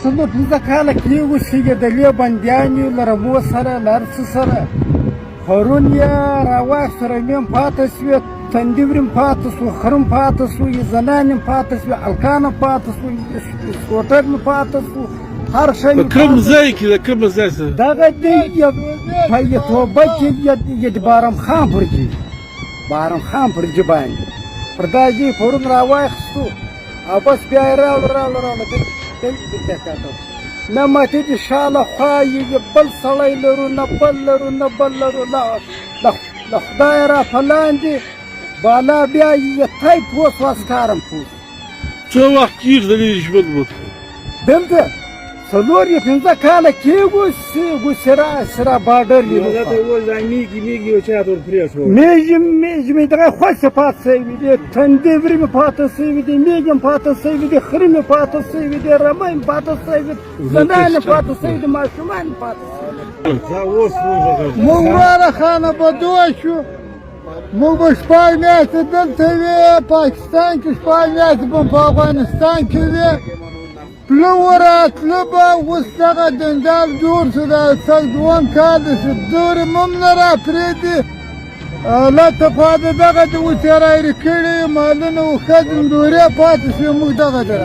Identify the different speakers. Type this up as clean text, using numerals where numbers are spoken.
Speaker 1: 4-5 کاله کېږو چې د دلې بندیان یو، له رمو سره، له هر څه سره. پرون یې راواخیست، رمې هم پاته شوې، تندي ورې هم پاته شو، خره هم پاته شو، زنانې هم پاته شوې، هلکان هم پاته شو، سکوټر مې پاته شو، هر شی
Speaker 2: په کوم ځای کې، د کوم ځای څخه؟
Speaker 1: دغه دی په توبه کې د بارم خان پر جي، بارم خان پر جي باندې پر دا ځای پرون راواخیستو او بس بیا یې راوړو راوړو راوړو دلته کاته. نه ماتې د شا له خوا یې بل سړی لرو، نه بل لرو، نه بل لرو. له خدایه را په لاندې بالا بیا یې تای پوه سو، اسکارم پوه.
Speaker 2: څو وخت کېږي د دې ژوند مو؟
Speaker 1: دلته 4 یا 5 کاله کېږو چې سره باډر یې. میږي میږي مې دغه خوښه پاتې شوي دي، تندې ورې مې پاتې شوي دي، میږي مې پاتې شوي دي، خرې مې پاتې شوي دي، رمه مې پاتې شوي دي، زنانې پاتې شوي دي، ماشومان مې پاتې شوي دي.
Speaker 3: موږ وروره خانه بدوه شو، موږ به 6 میاشتې دلته وې پاکستان کې، 6 میاشتې به په افغانستان کې وې. پله وراتله به اوس دغه جنجال جوړ شو، دا څه دویم کال دی چې دورې مو هم نه راپرېږدي. الله ته خوا د دغه د اوس یې را ایرې کړي مالونه او ښځې دورې پاتې شوې، موږ دغه دی.